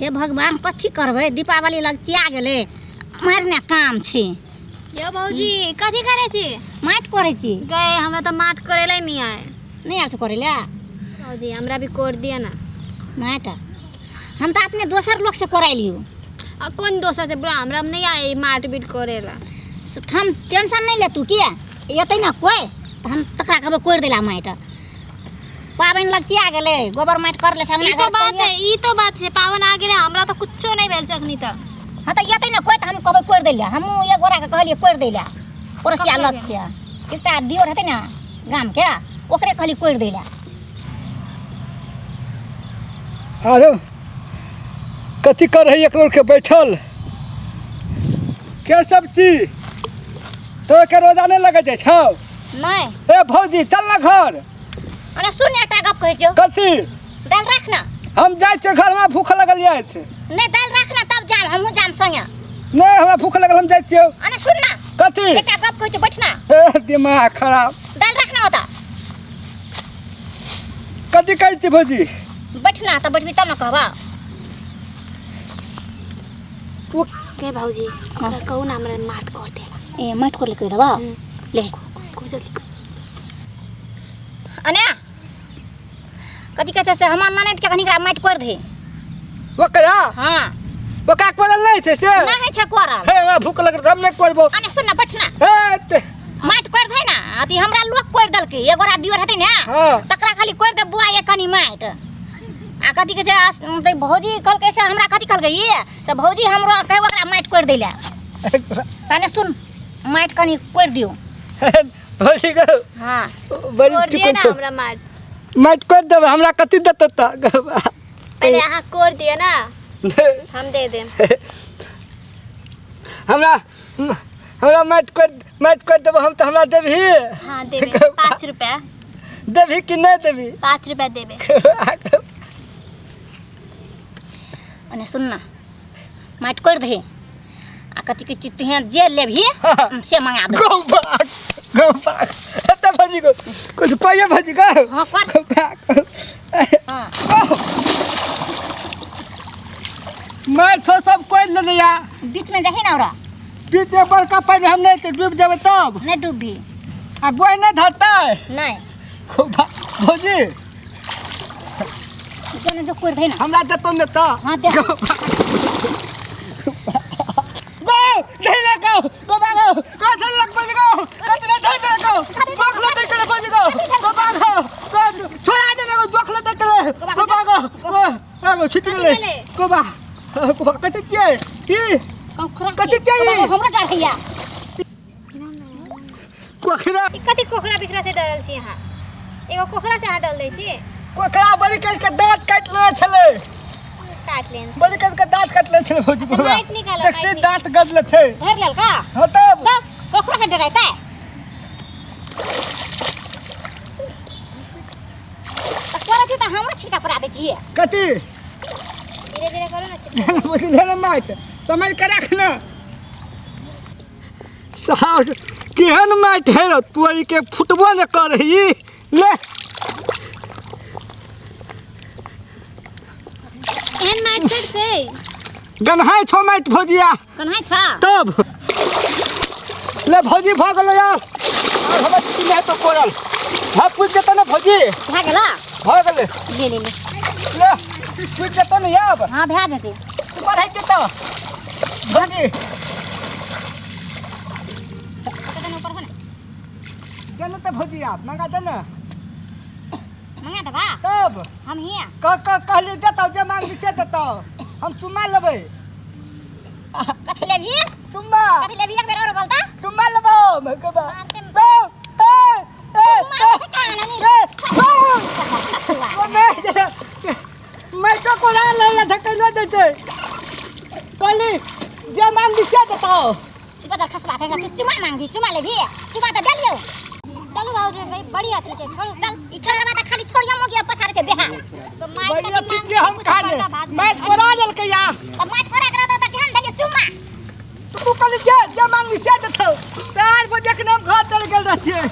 हे भगवान, कथी करबै? दीपावली लगचिया गेलै, मारने काम छै। यो भौजी, कथी करै छी? माटि करै छी। गए, हमरा तऽ माट करै ला नहीं आए। नहि आयल छौ करै लए? भौजी, हमरा भी कोर दिअ ना। माटि हम तऽ अपने दोसर लोक से कराइलियो। आ कोन दोसर से? बुरा हमरा नहीं आए माट बीट करे ला। से हम टेंशन नहि ले तू, किया एतै ने कोइ तऽ हम तकरा कहबै कोरि दैला माटि। पाबनि लगचिया गेलै, गोबर माटि कर ले। ई तो बात है, ई तो बात छै। पावन आ गेलै, हमरा तऽ कुछो नहीं भेल छै अखनी तक। हाँ, तऽ एतै ने कोइ तऽ हम कहबै कोरि दैला। हमहूँ एक गोराके कहलियै कोरि दैला, पड़ोसिया ककरो? लगके एकटा दियोर हेतै ने गामके, ओकरे कहलियै कोरि दैला। आरो कथी कर है एक के बैठल के सब चीज तो के रोजा नहीं लगे जाइ छौ? नहि। ए भौजी, चल ना घर। अरे सुन, एकटा गप कहै छियौ। कथी? दालि राख ना। हम जाइ छियै घर में, भूख लगल अछि। नहि, दालि राख ना, तब जाम, हमहूँ जाम संगे। नहीं, हमरा भूख लगल, हम जाइ छियौ। अरे सुन ना। कथी? एकटा गप कहै छियौ, बैठ ना। ए दिमाग खराब। दालि राख ना ओतऽ। कथी कहै छी भौजी? बैठ ना, तऽ बैठबी तब ने कहबा। के भौजी, ओकरा कहू ना हमरा माट कर देला। ए, माटि कर ले कहि देबा ले। कहू जल्दी कहू। अने कथी कहै छै से हमर ननद के कनि एकरा माटि कर दे। ओकरा? हाँ। ओकरा कोरल नहि छै से? नहि छै कोरल। हे, हमरा भूख लगल, हम नहि करबो। अने सुन ना, बैठ ना। हे माटि कर दे ना। अथी हमरा लोक कोरि देलकै, एगो दियोर हेतै ने। हाँ। तकरा खाली कोरि दे बुआ एक कनि माटि। आ कथी कहै छै, तऽ भौजी कहलकै से हमरा, कथी कहलकै ई तऽ भौजी हमरो कहे ओकरा माटि कोरि दै लए। तने सुन, माटि कनि कोरि दियौ। भौजी गो। हाँ। बड़ी कोर दिअ चुकन ना छौ। हमरा माट। माटि कोरि देबै, हमरा कथी देतै तऽ? पहले अहाँ कोर दिअ ना, हम they them. हमरा हमरा माटि कोरि देबै हम तऽ हमरा देबही? हाँ, देबे, 5 रुपया। देबही कि नहि देबही? 5 रुपया देबे। अने सुन ना, माटि कोरि दही आ कथी कहै छी, तुहे जे लेबही से मंगा दे। गौ बाग, गौ बाग, एते भौजी गो कुछ कहिए भौजी गो। हाँ, कर। गौ बाग। हाँ। मैं तो सब कोई ले लिया। बीच में जाही ना ओरा। बीच में बड़का पानी, हम नहीं तो डूब जाबे तब। नहीं डूबी। आ गोई नहीं धरता है? नहीं। भौजी। जो जो कोरि दही ना। हमरा देतो ने तो? हाँ, दे। गौ नहीं ले गौ, गौ बागो गौ, धर लग भौजी गौ, कत ले धर ले गौ, बख लटे करे भौजी गौ, गौ बागो गौ, छोड़ा दे गौ, बख लटे करे गौ बागो गौ, गौ छिट गेलै गौ बा गौ बा। कथी छियै की? कथी चाहिए? हमरा डर हैया। कोखरा। ई कथी कोखरा बिखरा से डरल छी अहाँ? एगो कोखरा से अहाँ डर दै छी? कोखरा बड़ी कस के दांत काटि लेने छलै। काट लेन? बड़ी कस के दांत काटि लेने छलै भौजी। अच्छा, बौआ। माटि निकालो, देखते माटि। दांत गड़ले छै। धरि लेलका? हाँ, तब। तब कोखरा के डराइतै तऽ करै छी तऽ हमरो छिलका पड़ा दै छियै। कथी? धीरे धीरे करू ना चिपका। बुझले ने, माटि सम्हारि के राख ने। सार केहन माटि है रे तोरी के, फुटबो ने कर ही ले। एहन माटि छै? गन्हाइ छौ माटि भौजिया। कन्हाइ छा? तब ले भौजी, भऽ गेलै यार, आर हमरा छुट्टी नहि हेतौ कोरल। भऽ पूछि जेतौ ने भौजी? भए गेला। भऽ गेलै। ले ले ले। ले, पूछि जेतौ ने आब? हाँ, भए जेतै। ऊपर हइ जेतौ भौजी? कतऽ ऊपर हो ने। दे ने तऽ भौजी, आब मंगा दे ने। मंगा देबा? तब। हम हिया कह कह कहली देतौ, जे मांगबी से देतौ। हम चुम्मा लेबै। कथी लेबही? चुम्मा। कथी लेबही, एक बेर और बोलता। चुम्मा लेबौ हम के बा। मारते। ए ए ए। चुम्मा लेबै कान नहीं। ए ओ मैं तो कोरा ले धकेलो दै छै, कहली जे मांगबी से देतौ। बदल खसबा कहेगा तू चुमा मांगी, चुमा लेबही? चुमा तऽ देलियौ। चलू भौजी, भाई बड़ी अथी छै, छोड़ू। चल, ई छोड़वा तऽ खाली छोड़िया मोगिया पछाड़ छै बेहाल। तो माटि बड़ी कथी अथी मांग छै, हम कुछ खा ले बड़का भात। मैं कोरा देलकै या। तऽ माटि कोरा के रहतौ तऽ केहन देलियौ चुमा? तू कहली जे जे मांगबी से देतौ। 4 बजे के हम घर चल गेल रहतियै।